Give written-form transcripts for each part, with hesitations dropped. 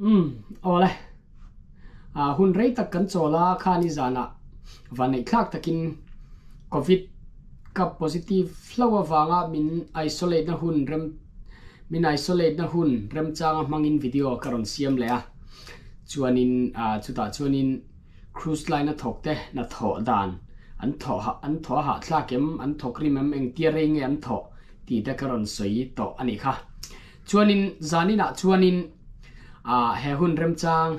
Umm awle. Ah hun rei tak kan chawl a, khani zanah vanneihthlak takin Covid ka positive hlauh avanga min isolate na hun rem min isolate na hun remchanga hmangin video ka rawn siam leh a. Chuanin ah chutah chuanin Cruise line a thawk te hna thawh dan an thawh hah an thawh a hahthlak em an thawk rim em engtia rei nge an thawh tih te ka rawn sawi tawh a nih kha. Chuanin zaninah chuanin ah he hun remchang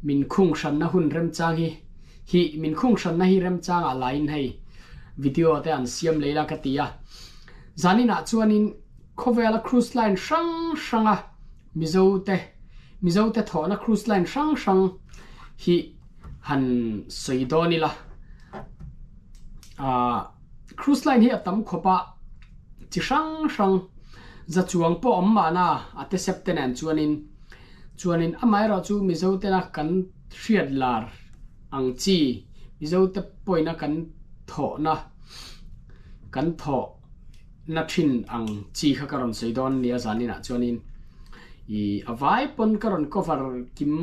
min khung hranna hun remchang hi hi min khung hranna hi remchangah laiin hei video te an siam lei la ka ti a. Zaninah chuanin khawvela cruise line hrang hranga Mizo te Mizo te thawhna cruise line hrang hrang hi han sawi dawn ila ah cruise line hi a tam khawp a chi hrang hrang za chuang pawh awm mahna a te sep te nen chuanin chuanin amaherawh chu Mizo tena kan hriat lar ang chi Mizo te pawhina kan thawhna kan thawh na thin ang chi kha ka rawn sawi dawn nia zaninah chuanin ih a vai pawn ka rawn cover kim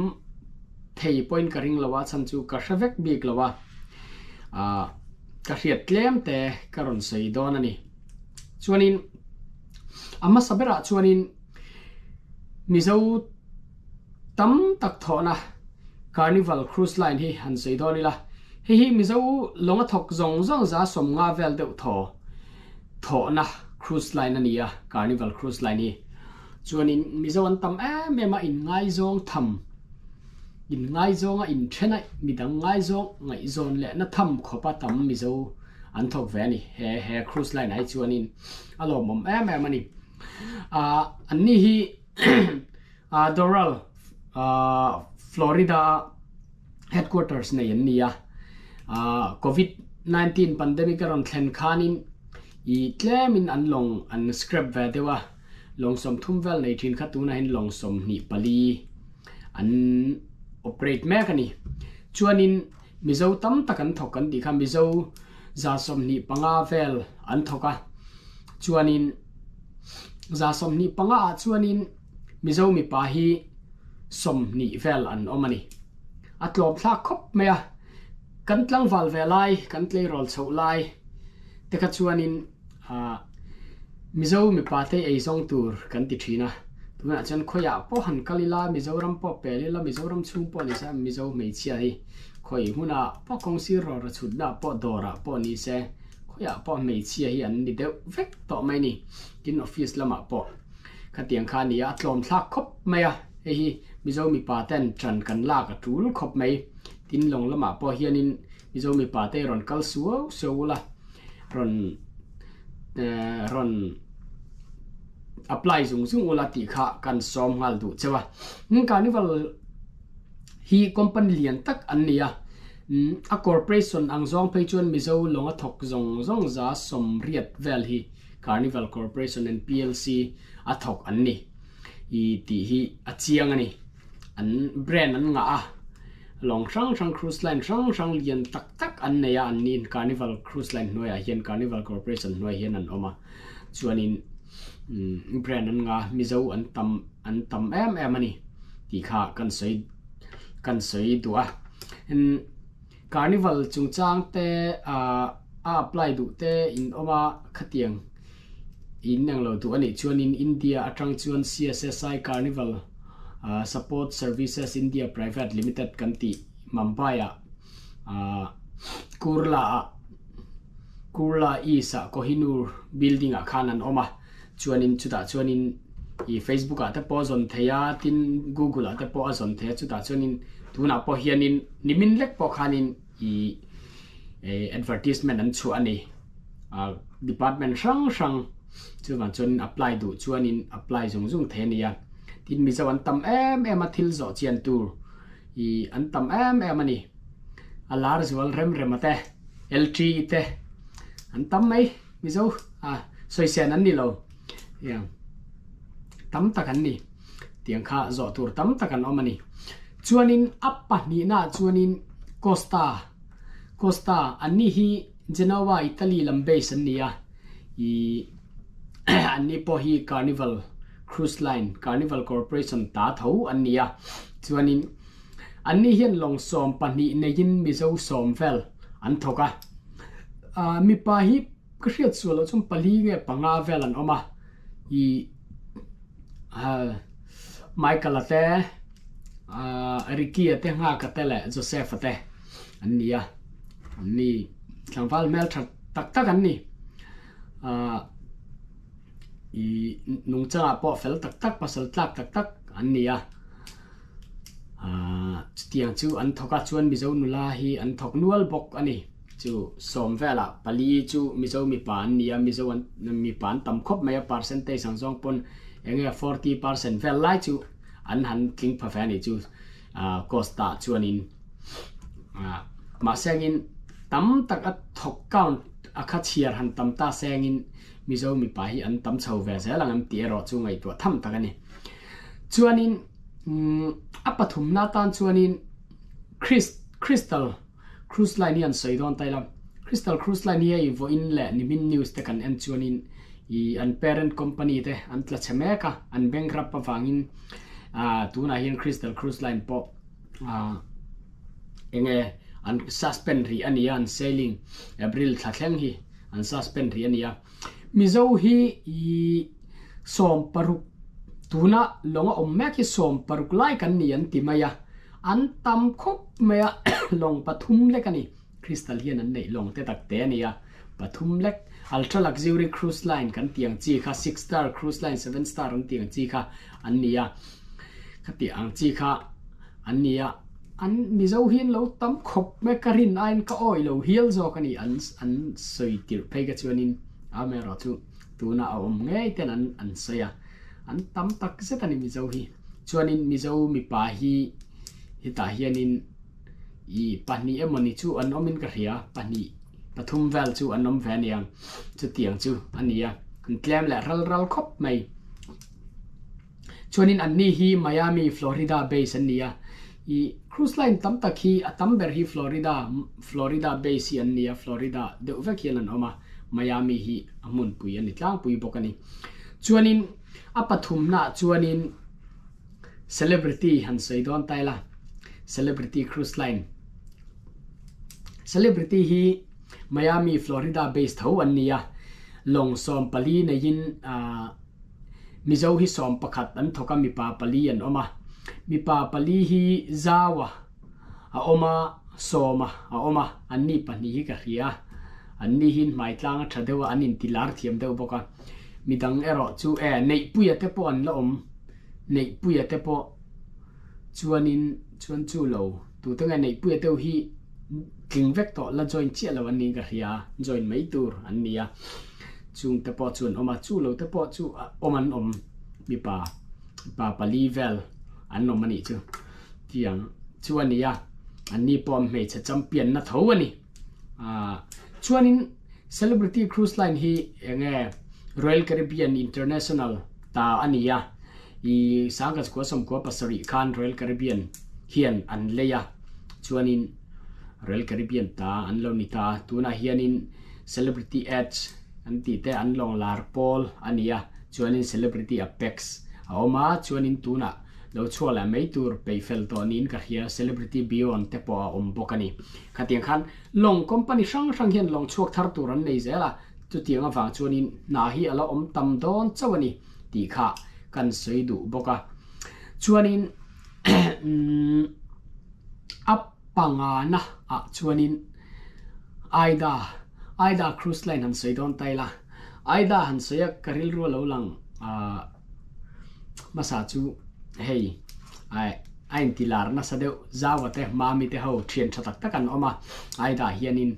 thei pawhin ka ring lo a chhan chu ka hre vek bik lo a ah ka hriat tlem te ka rawn sawi dawn a ni chuanin a hmasa berah chuanin Mizo tam tak thawhna Carnival Cruise Line hi han sawi dawn ila, hei hi Mizo lawnga thawk zawng zawng 150 vel deuh thaw thawhna cruise line a ni a, Carnival Cruise Line hi. Chuanin Mizo an tam em em a, inngaizawng tham, inngaizawng a inthen a, midang ngaizawng ngaihzawn lehna tham khawpa tam Mizo an thawk ve a ni. He he cruise line ah hi chuanin a lawmawm em em a ni. Ah anni hi Doral, Florida headquarters nei an ni a. Covid 19 pandemic a rawn thlen khanin i tlemin an lawng an scrap ve deuh a, lawng 30 vel nei thin kha tunah hian lawng 24 an operate mek a ni. Chuanin Mizo tam tak an thawk kan tih kha Mizo 25 vel an thawk a, chuanin 25 ah chuanin Mizo mipa hi 20 vel an awm a ni. A tlawm thlak khawp mai a, kan tlangval ve lai, kan tleirawl chhoh lai te kha chuanin ah Mizo mipa te ei zawng tur kan ti thin a, tunah chuan khawiah pawh han kal ila, Mizoram pawh pel ila, Mizoram chhung pawh ni se, Mizo hmeichhia hi khawi hmunah pawh kawng sir rawra chhutna pawh dawrah pawh ni se, Khawiah pawh hmeichhia hi an ni deuh vek tawh mai ni. Tin office lamah pawh khatiang kha a ni a, a tlawm thlak khawp mai a. Hei hi Mizo mipa ten ṭan kan lak a ṭul khawp mai. Tin lawng lamah pawh hianin Mizo mipa te rawn kal suau suau ula, rawn rawn apply zung zung ula tih kha kan sawm nghal duh cheu a. Carnival hi company lian tak an ni a, a corporation ang zawng phei chuan Mizo lawng a thawk zawng zawng 80 vel hi Carnival Corporation and plc a thawk an ni i tih hi a chiang a ni. An brand an ngah a, lawng hrang hrang cruise line hrang hrang lian tak tak an nei a, an ni Carnival Cruise Line hnuaiah hian Carnival Corporation hnuaiah hian an awm a, chuanin brand an ngah a, Mizo an tam an tam em em a ni tih kha kan sawi kan sawi duh a. Carnival chungchang te ah a apply duh te in awm a khatiang in eng lo duh a nih chuanin India atang chuan CSSI Carnival ah Support Services India Private Limited kan tih Mumbai ah ah Kurla ah Kurla East ah Kohinoor building ah khan an awm a. Chuanin chutah chuanin ih Facebook ah te pawh a zawn thei a, tin Google ah te pawh a zawn thei a, chutah chuanin tunah pawh hianin nimin lek pawh khanin ih eh advertisement an chhuah a ni. Ah department hrang hrang chuvang chuanin apply duh chuanin apply zung zung thei a ni a. Tin Mizo an tam em em a thil zawh chian tur ih an tam em em a ni. A lar zual rem rem a te, LTE te an tam mai. Mizo a sawisen an ni lo tiang tam tak an ni tiang kha zawh tur tam tak an awm a ni. Chuanin a pahnihnaah chuanin Costa Costa an ni hi Genoa Italy lam base an ni a ih an ni pawh hi Carnival. Cruise Line, Carnival Corporation ta tho an ni a. Chuanin anni hian lawng 12 neiin Mizo sawm vel an thawk a. Mipa hi ka hriat sual loh chuan pali nge panga vel an awm a. Ih Michael-a te, Ricky-a te, Nghaka te leh Joseph-a te an ni a. Anni tlangval hmeltha tak tak an ni. Ih nungchangah pawh fel tak tak pasal tlak tak tak an ni a ah chutiang chu an thawk a chuan mizo nula hi an thawk nual bawk a ni chu sawm velah pali chu mizo mipa an ni a mizo an mipa an tam khawp mai a percentage ang zawng pawn eng nge 40% vel lai chu an han tling pha ve a ni chu ah cost ah chuanin ah mahse angin tam tak a thawk count a kha chhiar han tam ta sengin Mizo mipa hi an tam chho ve zel ang em tih erawh chu ngaihtuah tham tak a ni. Chuanin a pathumna atan chuanin Crystal Cruise Line hi an sawi dawn ta ila. Crystal Cruise Line hi hei vawiin leh nimin news te kan en chuanin ih an parent company te an tla chhe mek a, an bankrupt avangin tunah hian Crystal Cruise Line pawh enge an suspend rih a ni a, an sailing April thla thleng hi. An suspend rih a nia. Mizo hi i 60 tuna lawng a awm mek hi 60 lai kan ni an ti mai a. An tam khawp mai a lawng pathum lek a ni. Crystal hian an neih lawng te tak te a nia. Pathum lek Ultra Luxury Cruise Line kan tih ang chi kha six star cruise line seven star an tih ang chi kha an nia. Khati ang chi kha an nia. An Mizo hi an lo tam khawp mai ka rin aiin ka awi lo hial zawk a ni an an sawi tirh phei ka chuanin amaherawh chu tuna a awm ngei ten an an sawi a an tam tak zet a ni Mizo hi chuanin Mizo mipa hi hetah hianin ih pahnih emawni chu an awmin ka hria pahnih pathum vel chu an awm ve a niang chutiang chu a ni a an tlem leh ral ral khawp mai. Chuanin anni hi Miami, Florida base an ni a. Ih cruise line tam tak hi a tam ber hi Florida, Florida base hi an ni a, Florida deuh vek hian an awm a, Miami hi a hmunpui a ni tlangpui bawk a ni. Chuanin a pathumnaah chuanin celebrity han sawi dawn ta ila, celebrity cruise line. Celebrity hi Miami, Florida base tho an ni a, lawng 14 neiin ah Mizo hi 11 an thawk a, mipa pali an awm a. Mipa pali hi Zaua a awm a, Sawma a awm a, anni pahnih hi ka hria a. Anni hi hmai tlang a tha deuh a, an inti lar thiam deuh bawk a. Midang erawh chu e, Neihpuia te pawh an la awm. Neihpuia te pawh chuanin chuan chu lo, tute nge Neihpuia deuh hi tling vek tawh la join chiah lo an niin ka hria a, join mai tur an ni a, chung te pawh chu an awm a, chu lo te pawh chu awm an awm mipa mipa pali vel an awm a nih chu tiang chu a ni a, an ni pawh hmeichhe champion na tho a ni ah chuanin celebrity cruise line hi eng nge Royal Caribbean International ta a ni a, ih sangkhat kua 97 khan Royal Caribbean hian an lei a. Chuanin Royal Caribbean ta an lo ni ta. Tunah hianin Celebrity Edge an tih te an lawng lar pawl a ni a, chuanin Celebrity Apex a awm a, chuanin tunah lo chhuah leh mai tur peih fel tawh niin ka hria, Celebrity Beyond te pawh a awm bawk a ni. Khatiang khan lawng company hrang hrang hian lawng chhuak thar tur an nei zel a, chutiang avang chuanin hna hi a la awm tam dawn chauh a ni tih kha kan sawi duh bawk a. Chuanin A pangana ah chuanin Aida, Aida Cruise Line han sawi dawn ta ila. Aida han sawi a ka rilru a lo lang hmasa chu hei a inti lar nasa deuh Zaua te Mami te ho thian tha tak tak an awm a Aida hianin.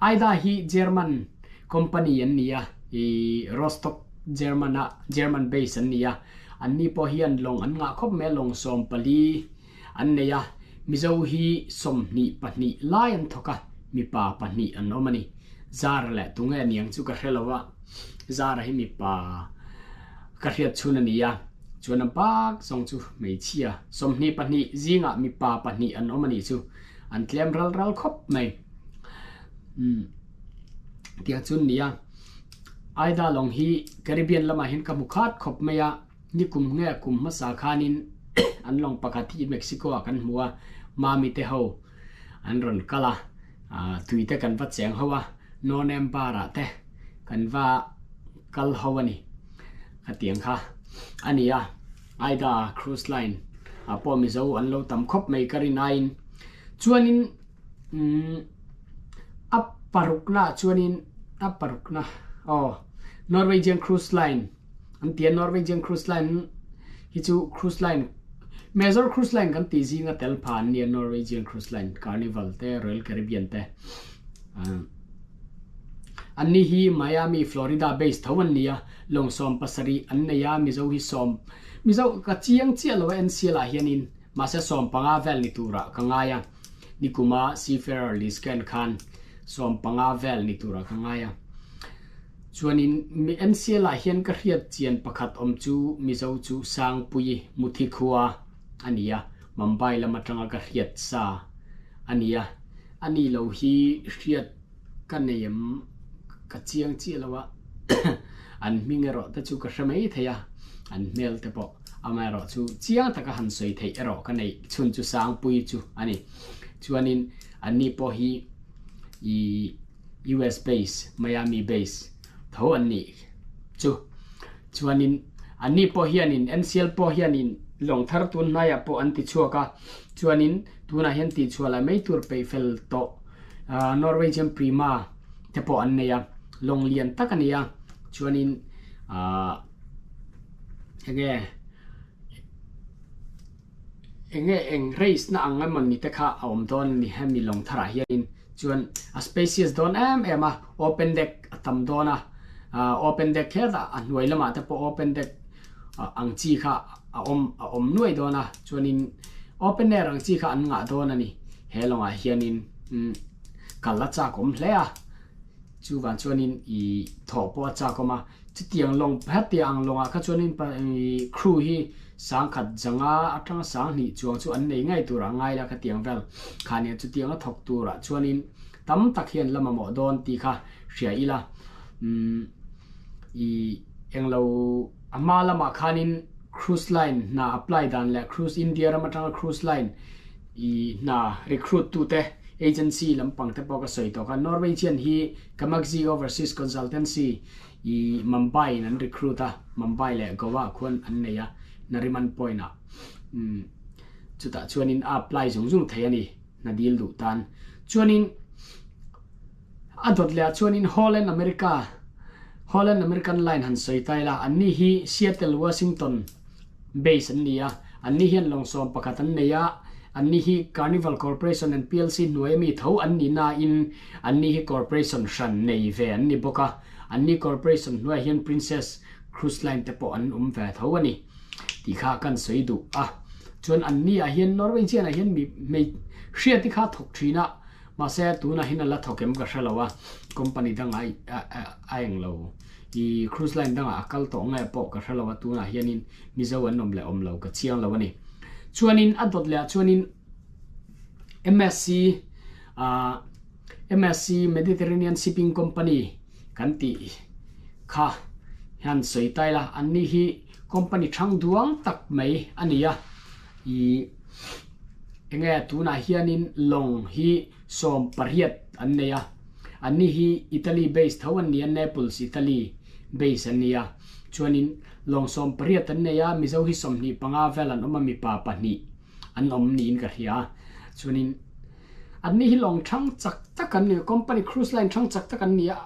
Aida hi German company an ni a, ih Rostock German a German base an ni a. Anni pawh hian lawng an ngah khawp mai a, lawng 14 an nei a, Mizo hi 22 lai an thawk a, mipa pahnih an awm a ni. Zara leh tunge aniang chu ka hre lo a, Zara hi mipa ka hriat chhun a ni a, chuan a bak zawng chu hmeichhia 22 zingah mipa pahnih an awm a nih chu, an tlem ral ral khawp mai. Umm tiang chu an ni a. Aida lawng hi Caribbean lamah hian ka hmu khat khawp mai a. Nikum nge kum hmasa khanin an lawng pakhat hi Mexico ah kan hmu a, Mami te ho an rawn kal a, tui te kan va cheng ho a, No Name Bar ah te kan va kal ho a ni. Khatiang kha a ni a, Aida Cruise Line ah pawh Mizo an lo tam khawp mai ka rin aiin. Chuanin umm a parukna ah chuanin a parukna aw Norwegian Cruise Line An ti a, Norwegian Cruise Line hi chu cruise line, major cruise line kan tih zinga tel pha an ni a, Norwegian Cruise Line, Carnival te, Royal Caribbean te. An ni hi Miami, Florida base tho an ni a, lawng 70 an nei a, Mizo hi sawm, Mizo ka chiang chiah lo a NCL ah hianin, mahse 15 vel ni turah ka ngai a, nikuma Seafarer list ka en khan 15 vel ni turah ka ngai a. Chuanin mi NCL ah hian ka hriat chian pakhat awm chu Mizo chu Sangpui Muthi khua a ni a, Mumbai lam atanga ka hriat sa a ni a, a ni lo hi hriat ka nei em ka chiang chiah lo a, an hming erawh te chu ka hre mai thei a, an hmel te pawh amaherawh chu chiang taka han sawi theih erawh ka neih chhun chu Sangpui chu a ni. Chuanin an ni pawh hi ih. US base, Miami base tho an nih chu. Chuanin anni pawh hianin NCL pawh hianin lawng thar tun hnaiah pawh an ti chhuak a, chuanin tunah hian tihchhuah leh mai tur peih fel tawh Norwegian Prima te pawh an nei a, lawng lian tak a ni a, chuanin ahh enge Enge eng race na ang emaw ni te kha a awm dawn a ni hemi lawng tharah hianin chuan a spacious dawn em em a, open deck a tam dawn a, open deck hetah a hnuai lamah te pawh open deck ang chi kha a awm a awm nuai dawn a, chuanin open air ang chi kha an ngah dawn a ni he lawngah hianin kal a chak awm hle a. Chuvang chuanin i thawh pawh a chak awm a, chutiang lawng hetiang ang lawngah kha chuanin i crew hi sangkhat zanga atanga sanghnih chuang chu an nei ngei turah a ngai la khatiang vel kha nia chutianga thawk turah chuanin tam tak hian la mamawh dawn tih kha hria ila umm i englo a hma lamah khanin cruise line hna apply dan leh cruise India ram atanga cruise line I hna recruit tute agency lampang te pawh ka sawi tawk a, Norwegian hi Kamaxi Overseas Consultancy i Mumbai in an recruit a, Mumbai leh Goa ah khuan an nei a, Nariman Point ah. Umm chutah chuanin a apply zung zung thei a ni, hna dil duh tan. Chuanin a dawt leh ah chuanin Holland America, Holland American Line han sawi ta ila, anni hi Seattle, Washington, Base an ni a, anni hian lawng 11 an nei a, anni hi Carnival Corporation and plc hnuai ami tho an ni nain anni hi corporation hran nei ve an ni bawk a, anni corporation hnuaiah hian Princess Cruise Line te pawh an awm ve tho a ni tih kha kan sawi duh a. Chuan anni ah hian Norwegian ah hian mi hmei hriati kha thawk thin a, mahse tunah hian a la thawk em ka hre lo a, company dangah a eng lo. I cruise line dangah a kal tawh nge pawh ka hre lo a, tunah hianin Mizo an awm leh awm lo ka chiang lo a ni. Chuanin a dawt leh ah chuanin MSC ah MSC Mediterranean Shipping Company kan tih kha hian sawi ta ila, anni hi company thang duang tak mai a ni a. I enge tunah hianin lawng hi 18 an nei a. Anni hi Italy base tho an ni a, Naples, Italy base an ni a. Chuanin lawng 18 an nei a, Mizo hi 25 vel an awm a, mipa pahnih an awm niin ka hria a. Chuanin anni hi lawng thang chak tak an ni, company cruise line thang chak tak an ni a,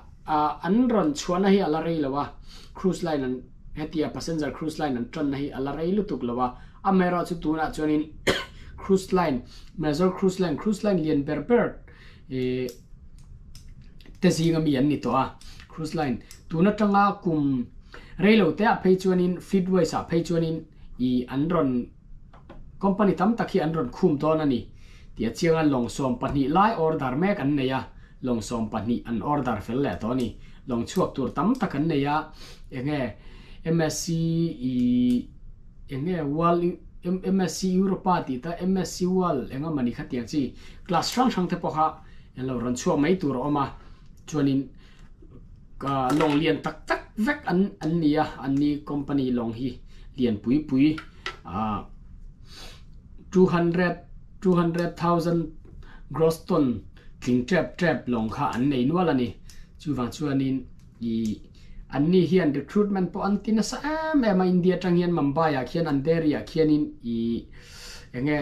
an rawn chhuahna hi a la rei lo a, cruise line an hetia passenger cruise line an tanna hi a la rei lutuk lo a, amaherawhchu chu tunah chuanin cruise line, major cruise line, cruise line lian ber ber eh te zinga mi an ni tawh a, cruise line tun atanga kum reilo te ah phei chuanin fleetways ah phei chuanin ih an rawn company tam tak hi an rawn khum dawn a ni tih a chiang a, lawng 12 lai order mek an nei a, lawng 12 an order fel leh tawh a ni, lawng chhuak tur tam tak an nei a, enge MSC ih. Eng nge World MSc Europa tih ta MSc World eng emaw ni kha tiang chi class hrang hrang te pawh kha an lo rawn chhuak mai tur a awm a, chuanin lawng lian tak tak vek an an ni a, an ni company lawng hi. Lian pui pui ah 200 200,000 gross ton tling tep tep lawng kha an nei nual a ni. Chuvang chuanin ih anni hian recruitment pawh an ti nasa em em a India atang hian Mumbai ah khian Andheri ah khianin ih enge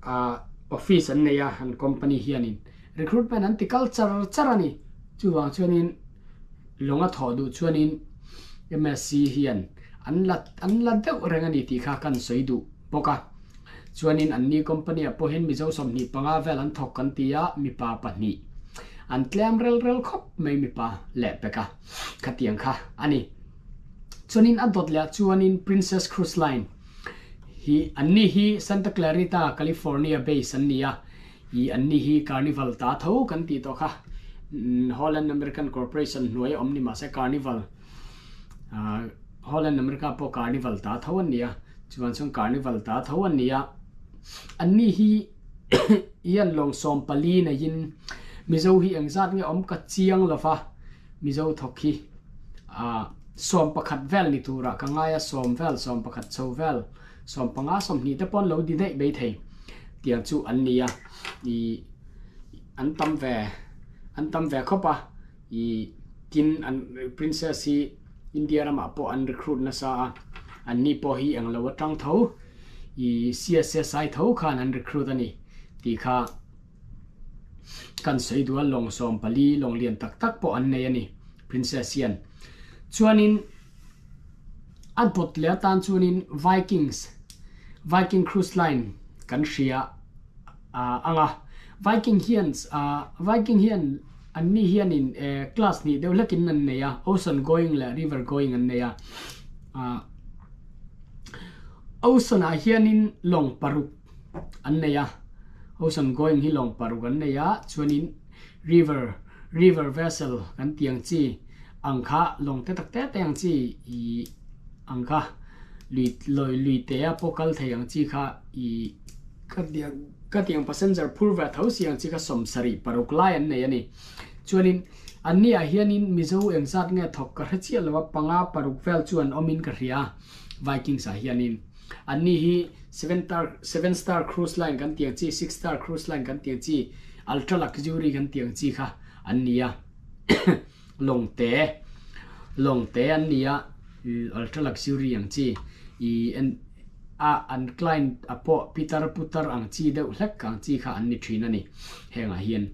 ah office an nei a an company hianin recruitment an ti kal char char a ni. Chuvang chuanin. Lawng a thawh duh chuanin MSC hian an la an la deuh reng a ni tih kha kan sawi duh bawk a. Chuanin anni company ah pawh hian Mizo 25 vel an thawk kan ti a, mipa pahnih an tlem rel rel khawp mai mipa leh pek a, khatiang kha a ni. Chuanin a dawt leh ah chuanin Princess Cruise Line hi anni hi Santa Clarita, California base an ni a, I anni hi Carnival ta tho kan tih tawh kha. Holland American Corporation hnuai a awm ni mahse Carnival Holland America pawh Carnival ta tho an ni a, chuan chuan Carnival ta tho an ni a. Anni hi hian lawng 14 neiin Mizo hi engzat nge awm ka chiang lova Mizo thawk hi 11 vel ni turah ka ngai a, sawm vel, 11 chho vel. 15 20 te pawn lo di daih mai thei tiang chu an ni a ih an tam ve an tam ve khawp a ih tin an princess hi India ramah pawh an recruit nasa a an ni pawh hi englo atang tho ih C_S_S_I tho khan an recruit a ni tih kha kan sawi duh a lawng 14 lawng lian tak tak pawh an nei a ni princess hian chuanin. A dawt leh atan chuanin Vikings, Viking Cruise Line kan hria ang a. Viking hian Viking hian anni hianin class hnih deuh hlekin an nei a, Ocean Going leh River Going an nei a. Ocean ah hianin lawng paruk an nei a, Ocean Going hi lawng paruk an nei a, chuanin River, River Vessel kan tih ang chi ang kha lawng te tak te te ang chi ih ang kha lui lawi lui te a pawh kal thei ang chi kha ih ka tiang ka tiang passenger phur ve tho si ang chi kha 76 lai an nei a ni. Chuanin anni ah hianin Mizo engzat nge thawk ka hre chiah lo a panga paruk vel chu an awmin ka hria Vikings ah hianin. Anni hi seven tar seven star cruise line kan tih ang chi six star cruise line kan tih ang chi ultra luxury kan tih ang chi kha an ni a lawng te lawng te an ni a ultra luxury ang chi ih en a an client a pawh pitar putar ang chi deuh hlek ang chi kha an ni thin a ni hengah hian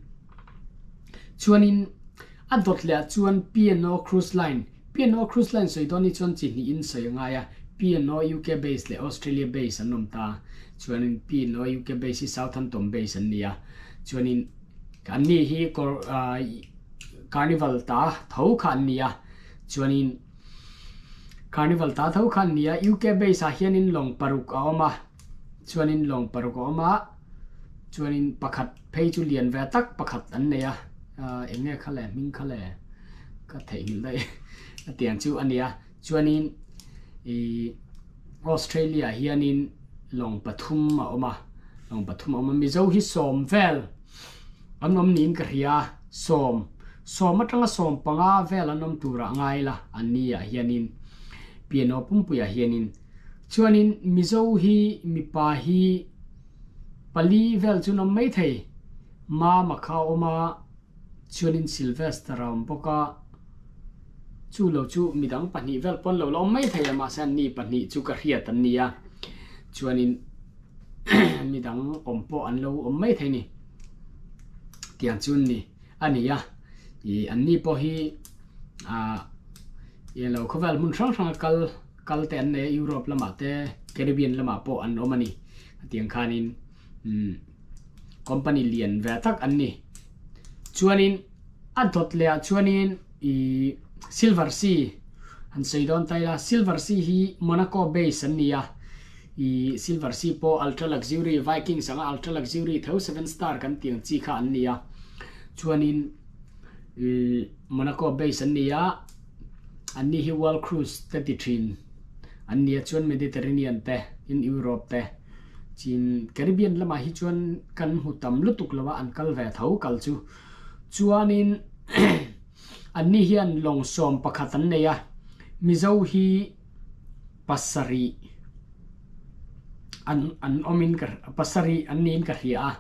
chuanin a dawt leh ah chuan P&O cruise line P&O Cruise Line sawi dawn hi chuan chi hnihin sawi a ngai a, P&O UK base leh Australia base an awm ta. Chuanin P&O UK base hi Southampton base an ni a. Chuanin anni hi Carnival ta tho kha an ni a. Chuanin Carnival ta tho kha an ni a. UK base ah hianin lawng paruk a awm a. Chuanin lawng paruk a awm a. Chuanin pakhat phei chu lian ve tak pakhat an nei a. Eng nge kha le hming kha le ka theihnghilh daih a tiang chu a nia. Chuanin ih Australia hianin lawng pathum a awm a, lawng pathum a awm a. Mizo hi sawm vel an awm niin ka hria a, sawm sawm atanga sawm panga vel an awm turah ngai la an ni ah hianin piano pumpuiah hianin. Chuanin Mizo hi mipa hi pali vel chu an awm maithei. Mama kha a awm a, chuanin Sylvester a awm bawk a, chu lo chu midang pahnih vel pawn lo la awm mai thei a, mahse anni pahnih chu ka hriat an ni a, chuanin midang awm pawh an lo awm mai thei a ni. Tiang chu an ni a ni a, ih anni pawh hi ah eng lo khawvel hmun hrang hrang a kal kal te an nei a, Europe lamah te Caribbean lamah pawh an awm a ni, tiang khanin umm. Company lian ve tak an ni. Chuanin a dawt leh ah chuanin ih Silver Sea han sawi dawn ta ila Silver Sea hi Monaco base an ni a, ih Silver Sea pawh ultra luxury Vikings anga ultra luxury tho seven star kan tih ang chi kha an ni a. Chuanin ih Monaco base an ni a, anni hi world cruise te ti thin an ni a chuan Mediterranean te in Europe te. Chin Caribbean lamah hi chuan kan hmu tam lutuk lo a, an kal ve tho kal chu. Chuanin anni hian lawng 11 an nei a, Mizo hi. Pasarih an an awmin ka pasarih an niin ka hria a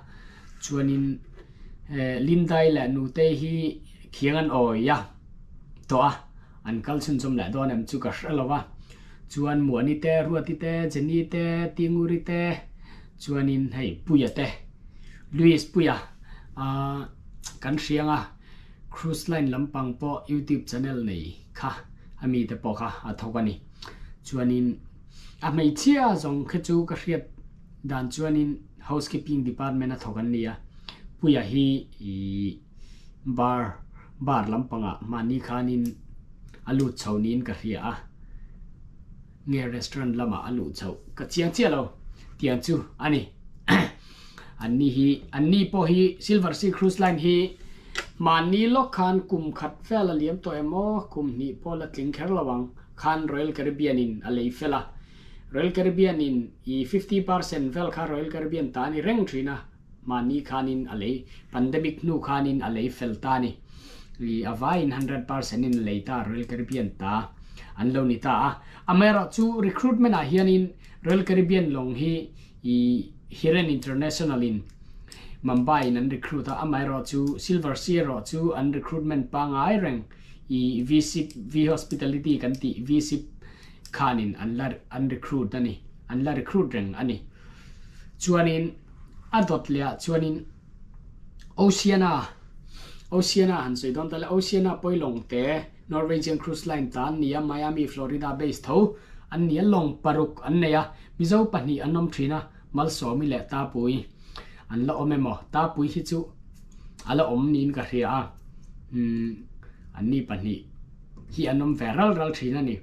chuanin eh Lindai leh Nutei hi khiang an awi a tawh a an kal chhunchawm leh dawn em chu ka hre lo a chuan Muani te Ruati te Jenny te Tinguri te chuanin hei Puia te Louis Puia ah kan hriang a Cruise line lampang pawh YouTube channel nei kha a mite pawh kha a thawk a ni. Chuanin a hmeichhia zawng kha chu ka hriat dan chuanin housekeeping department a thawk an ni a, Puia hi ih bar bar lampangah mahni khanin a lut chho niin ka hria a, nge restaurant lamah a luh chhoh ka chiang chiah lo tiang chu a ni. Anni hi anni pawh hi Silver Sea Cruise Line hi mahni lawk khan kum khat vel a liam tawh em aw, kum hnih pawh la tling kher lo ang khan Royal Caribbean in a lei fel a. Royal Caribbean in i 50% vel kha Royal Caribbean ta a ni reng thin a, mahni khanin a lei pandemic hnu khanin a lei fel ta a ni. I a vaiin 100% in a lei ta Royal Caribbean ta an lo ni ta a. Amaherawhchu recruitment ah hianin Royal Caribbean lawng hi I Hiren International in Mumbai in an recruit a, amaherawh chu Silver Sea erawh chu an recruitment pangai reng i V-Ship, V-Hospitality kan tih V-Ship khanin an la an recruit a ni, an la recruit reng a ni. Chuanin a dawt leh ah chuanin Oceana, Oceana han sawi dawn ta le, Oceana pawilawng te Norwegian Cruise Line ta an ni a, Miami, Florida base tho an ni a, lawng paruk an nei a, Mizo pahnih an awm thin a, Malsawmi leh Tapui an la awm emaw? Tapui hi chu a la awm niin ka hria a, umm anni pahnih hi an awm ve ral ral thin a ni.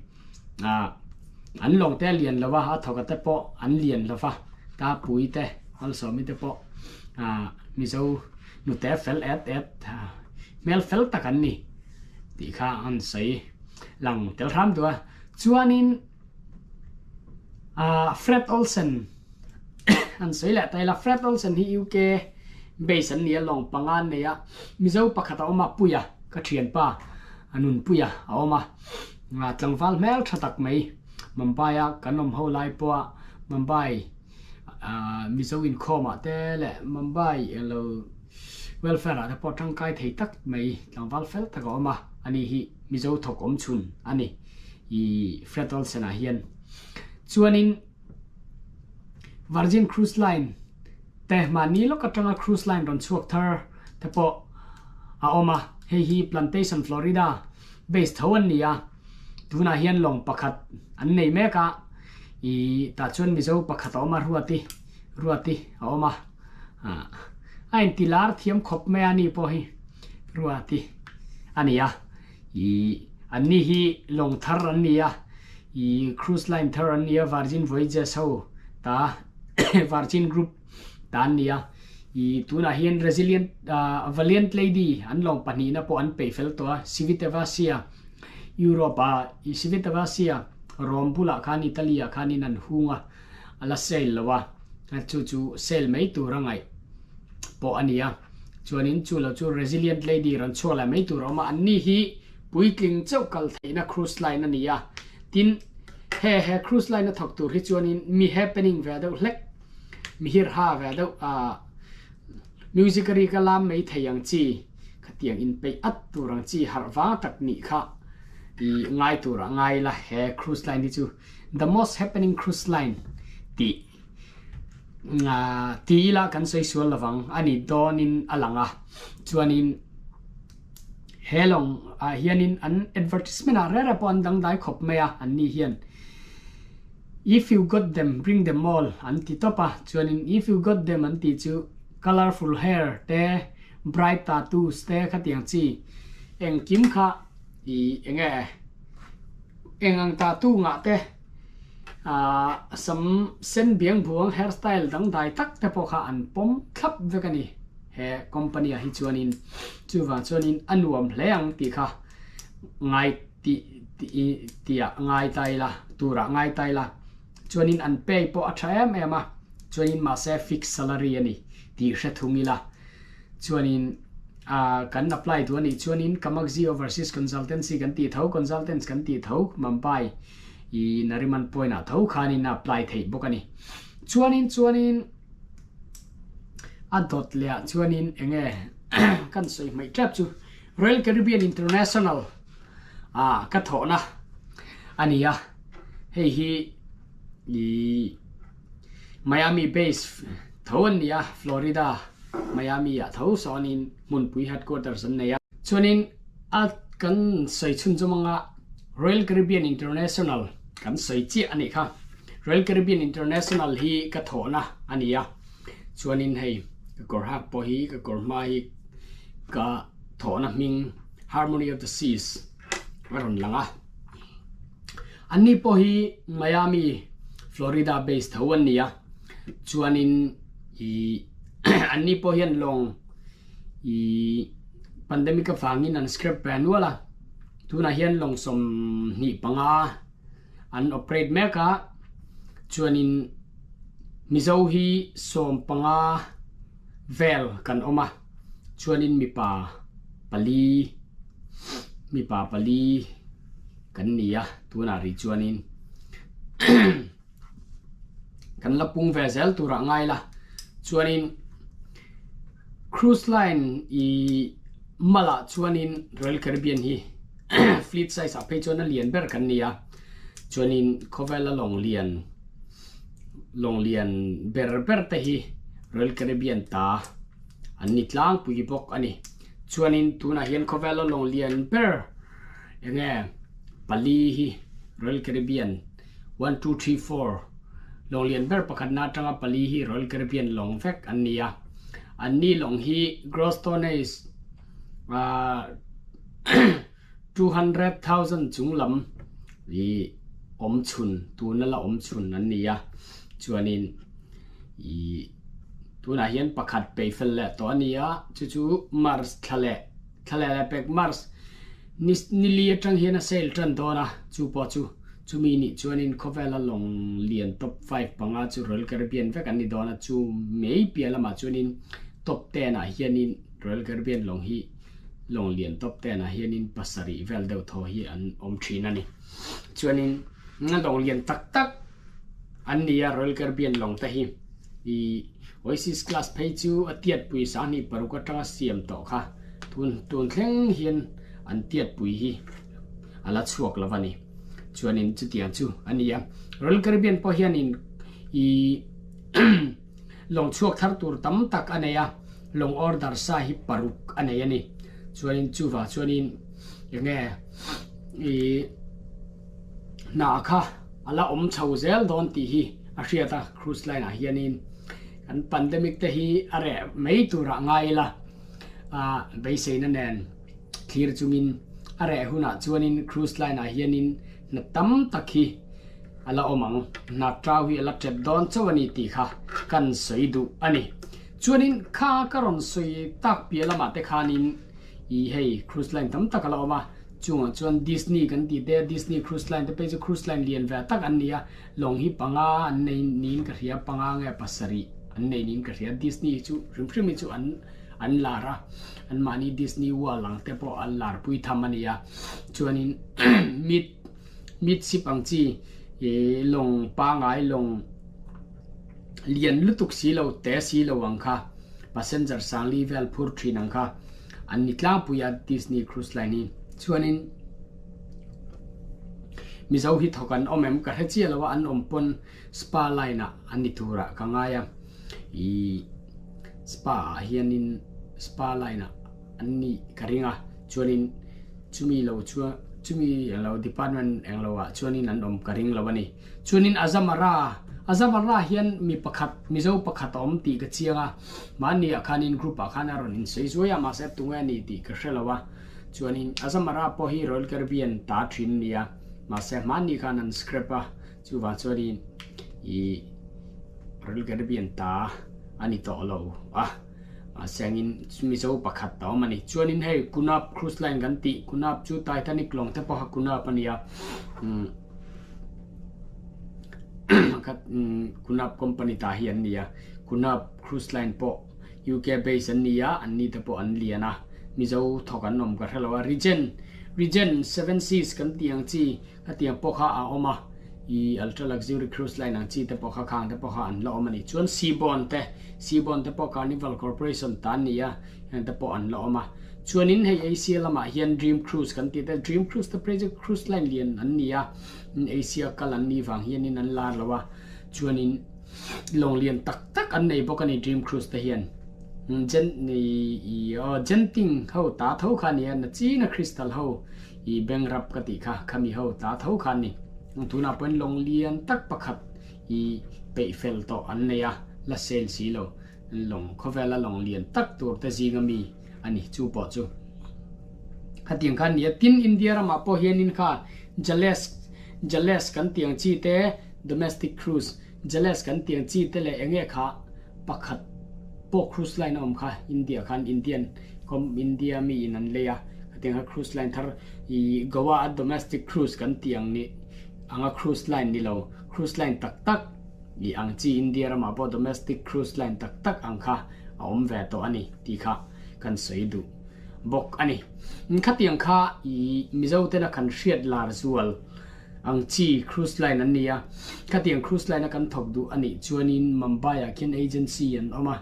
Ah an lawng te a lian lo a, a thawk a te pawh an lian lo va, Tapui te Malsawmi te pawh ah Mizo nute fel et et hmel fel tak an ni tih kha an sawi lang tel hram duh a. Chuanin. Ahh Fred Olsen an sawi leh ta ila Fred Olsen hi UK base an ni a lawng panga an nei a Mizo pakhat a awm a Puia ka thianpa a nun Puia a awm a tlangval hmel tha tak mai Mumbai a kan awm ho lai pawha Mumbai ahh Mizo inkhawm ah te leh Mumbai elo welfare ah te pawh tangkai thei tak mai tlangval fel tak a awm a ani hi Mizo thawk awm chhun a ni. I Fred Olsen ah hian chuanin Virgin Cruise Line te mahni lawk atanga cruise line rawn chhuak thar te pawh a awm a, hei hi Plantation Florida base tho an ni a, tunah hian lawng pakhat an nei mek a, i tah chuan Mizo pakhat a awm a Ruati Ruati a awm a, a inti lar thiam khawp mai a ni pawh hi Ruati a ni a. Ih, anni hi lawng thar an ni a, ih cruise line thar an ni a, Virgin Voyages ho ta Virgin Group ta an ni a, ih tunah hian Resilient ah Valiant Lady an lawng pahnihna pawh an peih fel tawh a, Civitavasia Europe ah ih Civitavasia Rome bulah khan Italy ah khanin an hung a, a la sail lo a, chu chu sail mai tur a ngaih pawh a ni a. Chuanin chu lo chu Resilient Lady rawn chhuak leh mai tur a awm a, anni hi puitling chauh kal theihna cruise line a ni a. Tin, he he cruise line a thawk tur hi chuanin mi happening ve deuh hlek, mi hirha ve deuh ah music a rik a lam mai thei ang chi, khatiang inpeih at tur ang chi harh vang tak nih kha i ngai tur a ngai la he cruise line hi chu the most happening cruise line tih Ti ila kan sawi sual lovang a ni dawnin a lang a, chuanin he lawng ah hianin an advertisement ah rere pawh an dangdai khawp mai a, anni hian if you got them bring them all an ti tawp a, chuanin if you got them an tih chu colourful hair te bright tattoos te khatiang chi engkim kha ih enge eng ang tattoo ngah te. Ahh sam sen biang buang hair style dangdai tak te pawh kha an pawm thlap vek a ni he company ah hi chuanin chuvang chuanin a nuam hle ang tih kha ngai tih tih tih ah ngai ta ila turah ngai ta ila chuanin an pay pawh a tha em em a chuanin mahse fix salary a ni tih hre thung ila chuanin ahh kan apply duh a nih chuanin Kamakzi Overseas Consultancy kan tih tho consultants kan tih tho Mumbai. I Nariman Point ah tho khanin a apply theih bawk a ni. Chuanin chuanin a dawt leh ah chuanin enge kan sawi hmaih tep chu Royal Caribbean International ah ka thawhna a ni a, hei hi ih Miami base tho an ni a, Florida Miami ah tho sawnin hmunpui headquarters an nei a. Chuanin a kan sawi chhunzawm anga Royal Caribbean International kan sawi chiah a nih kha. Royal Caribbean International hi ka thawhna a ni a, chuanin hei ka kawr hak pawh hi ka kawr hma hi ka thawhna hming Harmony of the Seas a rawn lang a. Anni pawh hi Miami, Florida base tho an ni a, chuanin ih anni pawh hian lawng ih pandemic avangin an scrap ve nual a, tunah hian lawng 25 an operate mek a, chuanin Mizo hi 15 vel kan awm a, chuanin mipa pali mipa pali kan ni a tunah rih chuanin kan la pung ve zel turah ngai la chuanin cruise line ih malah chuanin Royal Caribbean hi fleet size ah phei chuan a lian ber kan ni a chuanin khawvela lawng lian lawng lian ber ber te hi Royal Caribbean ta an ni tlangpui bawk a ni chuanin tunah hian khawvela lawng lian ber enge pali hi Royal Caribbean One two three four lawng lian ber pakhatna atanga pali hi Royal Caribbean lawng vek an ni a, anni lawng hi gross tonnage ah 200,000 chung lam ih awm chhun tuna la awm chhun an ni a, chuanin ih tunah hian pakhat pei fel leh tawh a ni a, chu chu March thla leh thla leh leh pek March ni nili atang hian a sale tan dawn a, chu pawh chu. Chumi nih chuanin khawvela lawng lian top five panga chu Royal Caribbean vek an ni dawn a, chu mai piah lamah chuanin top ten ah hianin Royal Caribbean lawng hi lawng lian top ten ah hianin pasarih vel deuh thaw hi an awm thin a ni. Chuanin lawng lian tak tak an ni a Royal Caribbean lawng te hi ih Oasis class phei chu a tiatpui 26 atanga siam tawh kha tun tun thleng hian an tiatpui hi a la chhuak lo a ni. Chuanin chutiang chu a ni a. Royal Caribbean pawh hianin ih lawng chhuak thar tur tam tak a nei a, lawng order sa hi paruk a nei a ni. Chuanin chuvah chuanin eng nge ih hna kha a la awm chho zel dawn tih hi a hriat a, cruise line ah hianin kan pandemic te hi a reh mai turah ngai ila ah beiseina nen. Thlir chungin a reh hunah chuanin cruise line ah hianin hna tam tak hi a la awm ang, hna tau hi a la tep dawn chauh a ni tih kha kan sawi duh a ni. Chuanin kha ka rawn sawi tak piah lamah te khanin ih hei cruise line tam tak a la awm a, chungah chuan Disney kan tih te Disney cruise line te phei chu cruise line lian ve tak an ni a, lawng hi panga an nei niin ka hria, panga nge pasarih an nei niin ka hria, Disney chu hrim hrim hi chu an. an lar a, anmahni Disney World ang te pawh an lar pui tham a ni a, chuanin mid mid ship ang chi ih lawng pangai lawng lian lutuk si lo te si lo ang kha passenger sangli vel phur thin ang kha an ni tlangpui a Disney Cruise Line hi chuanin Mizo hi thawk an awm em ka hre chiah lo a an awm pawn Spa line ah an ni turah ka ngai a ih spa ah hianin spa line ah an nih ka ring a chuanin chumi lo chuan chumi englo department englo ah chuanin an awm ka ring lo a ni chuanin Azamara Azamara hian mi pakhat Mizo pakhat a awm tih ka chiang a mahni ah khanin group ah khan a rawn insawi zuai a mahse tunge a ni tih ka hre lo a chuanin Azamara pawh hi Royal Caribbean ta thin a ni a mahse hmanni khan an scrap a. Chuvang chuanin ih Royal Caribbean ta a ni tawh lo a, mahse angin Mizo pakhat a awm a ni. Chuanin hei Cunard Cruise Line kan tih, Cunard chu Titanic lawng te pawha Cunard a ni a, umm Cunard company ta hi an ni a, Cunard Cruise Line pawh UK base an ni a, an ni te pawh an lian a, Mizo thawk an awm ka hre lo a. Regent, Regent Seven Seas kan tih ang chi, Hetiang pawh kha a awm a, I Ultra Luxury Cruise Line ang chi te pawh kha khang te pawh kha an la awm a ni. Chuan Seabourn te, Seabourn te pawh Carnival Corporation ta an ni a, heng te pawh an la awm a. Chuanin hei Asia lamah hian Dream Cruise kan tih te, Dream Cruise te phei chu cruise line lian an ni a, Asia kal an nih vang hianin an lar lo a. Chuanin lawng lian tak tak an nei bawk a ni Dream Cruise te hian. Gen i aw Genting ho ta tho kha a ni a, Nachina Crystal ho i bank rap ka tih kha khami ho ta tho kha a ni. Tunah pawhin lawng lian tak pakhat i peih fel tawh an nei a, la sale si lo. Lawng khawvela lawng lian tak tur te zinga mi a ni chu pawh chu. Khatiang kha a ni a, tin India ramah pawh hianin kha Jales Jales kan tih ang chi te domestic cruise Jales kan tih ang chi te leh eng nge kha pakhat pawh cruise line a awm kha India khan Indian com India mi in an lei a khatiang kha cruise line thar ih Goa a domestic cruise kan tih ang nih anga cruise line ni lo cruise line tak tak ih ang chi India ramah pawh domestic cruise line tak tak ang kha a awm ve tawh a ni tih kha kan sawi duh bawk a ni. Khatiang kha ih Mizo tena kan hriat lar zual ang chi cruise line an ni a, khatiang cruise line a kan thawk duh a nih chuanin Mumbai ah khian agency an awm a,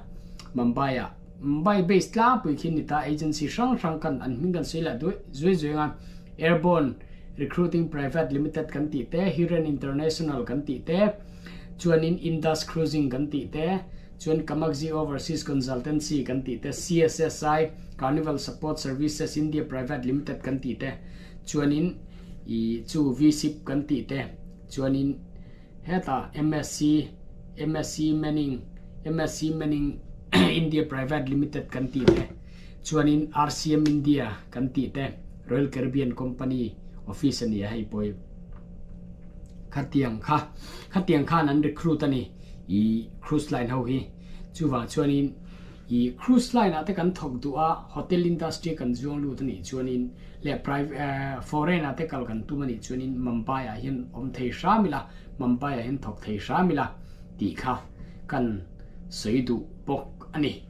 Mumbai ah Mumbai base tlangpui khi ni ta agency hrang hrang kan an hming kan sawi lah duai zuai zuai ang a, Airborne Recruiting Private Limited kan tih te, Hiren International kan tih te, chuanin Indus Cruising kan tih te, chuan Kamakzi Overseas Consultancy kan tih te, CSSI Carnival Support Services India Private Limited kan tih te, chuanin I chu vsip kan tih te chuanin hetah MSc MSc Manning MSc Manning India Private Limited kan tih te chuanin RCM India kan tih te Royal Caribbean Company office a ni a hei pawh khatiang kha khatiang khan an recruit a ni i cruise line ho hi chuvang chuanin I cruise line ah te kan thawk duh a, hotel industry kan zuang lut a nih chuanin leh foreign ah te kal kan tum a nih chuanin Mumbai ah hian awm thei hram ila, Mumbai ah hian thawk thei hram ila tih kha kan sawi duh bawk a ni.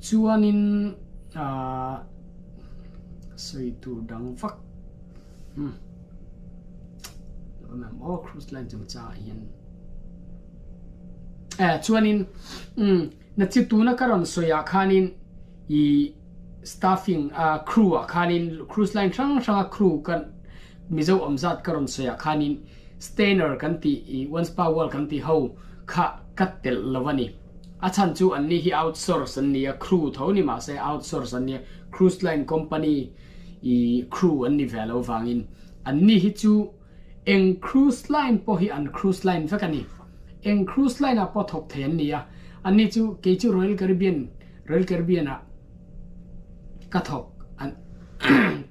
Chuanin ahh sawi tur dang vak umm aw cruise line chungchangah hian. Eh chuanin umm na chi tuna ka rawn sawi ah khanin ih staffing ah crew ah khanin cruise line hrang hrang a crew kan Mizo awm zat ka rawn sawi ah khanin Steiner kan tih ih One Spa World kan tih ho kha ka telh lo a ni. A chhan chu an ni hi outsource an ni a crew tho ni mahse outsource an ni a cruise line company ih crew an ni ve lo vangin an ni hi chu Eng cruise line pawh hi an cruise line vek a ni. Eng cruise line ah pawh thawk thei an ni a. Anni chu kei chu Royal Caribbean, Royal Caribbean ah ka thawk an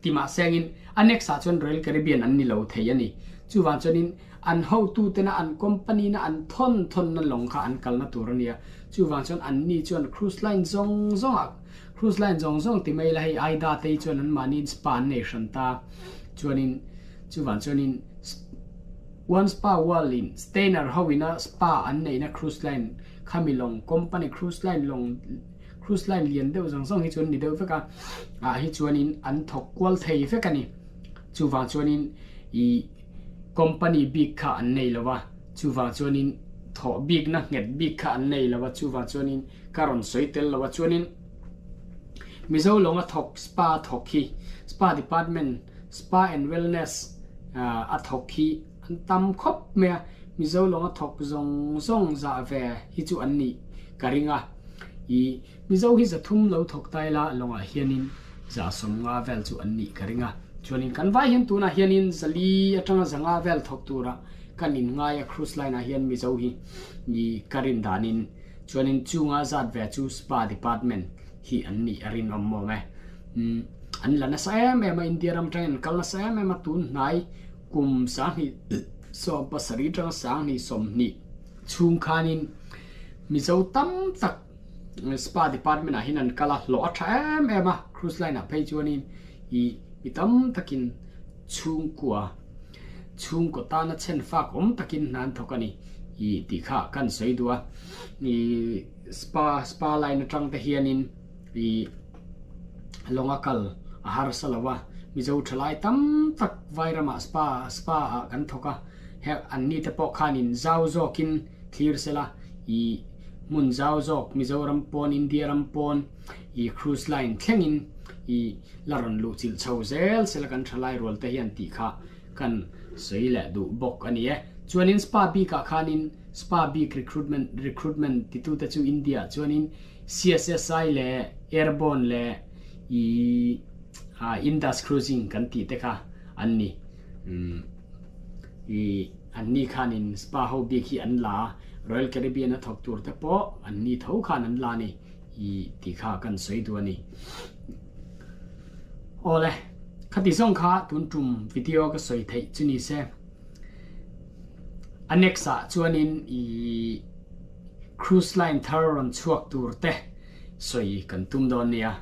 ti mah sengin a next ah chuan Royal Caribbean an ni lo thei a ni. Chuvang chuanin an hotu tena an company na an thawn thawn na lawng kha an kalna tur a nia. Chuvang chuan anni chuan cruise line zawng zawng ah cruise line zawng zawng ti mai ila hei Aida te hi chuan anmahniin spa an nei hran ta. Chuanin. Chuvang chuanin One Spa World in Steiner ho ina spa an neihna cruise line khami lawng company cruise line lawng cruise line lian deuh zawng zawng hi chuan ni deuh vek a ah hi chuanin an thawk kual thei vek a ni. Chuvang chuanin ih company bik kha an nei lo va, chuvang chuanin thawh bikna nghet bik kha an nei lo va, chuvang chuanin ka rawn sawi tel lo a chuanin Mizo lawnga thawk spa thawk hi spa department Spa and Wellness a thawk hi an tam khawp mai a, Mizo lawnga thawk zawng zawng zah ve hi chu an nih ka ring a, ih Mizo hi zathum lo thawk ta ila lawngah hianin za sawmnga vel chu an nih ka ring a, chuanin kan vai hian tunah hianin zali atanga zanga vel thawk tura kan inngai a cruise line ah hian Mizo hi ih ka rin danin chuanin chunga zat ve chu spa department hi an nih a rinawm mawm e. Umm an la nasa em em a India ram atangin an kal nasa em em a tun hnai kum sanghnih 17 atanga sanghnih 20 chhung khanin Mizo tam tak spa department ah hian an kal a hlawh a tha em em a cruise line ah phei chuanin ih mi tam takin chhungkua chhungkaw tana chhen fak awm takin hna an thawk a ni ih tih kha kan sawi duh a ih spa spa line atang te hianin ih lawnga kal a harsa lo a, Mizo thalai tam tak Vairamah spa spa ah kan thawk a, Heng anni te pawh khanin zau zawkin thlir sela i hmun zau zawk Mizoram pawn India ram pawn i cruise line thlengin i la rawn luh chilh chho zel sela kan thalai rual te hian tih kha kan sawi leh duh bawk a ni e. Chuanin spa bikah khanin spa bik recruitment recruitment titute chu India ah chuanin CSSI leh Airborne leh i Indus Cruising kan tih te kha an ni. I anni khanin spa ho bik hi an la a, Royal Caribbean a thawk tur te pawh anni tho khan an la a ni i tih kha kan sawi duh a ni. Awle, khati zawng kha tun tum video ka sawi theih chu ni se. A next ah chuanin i cruise line thar rawn chhuak tur te sawi kan tum dawn nia.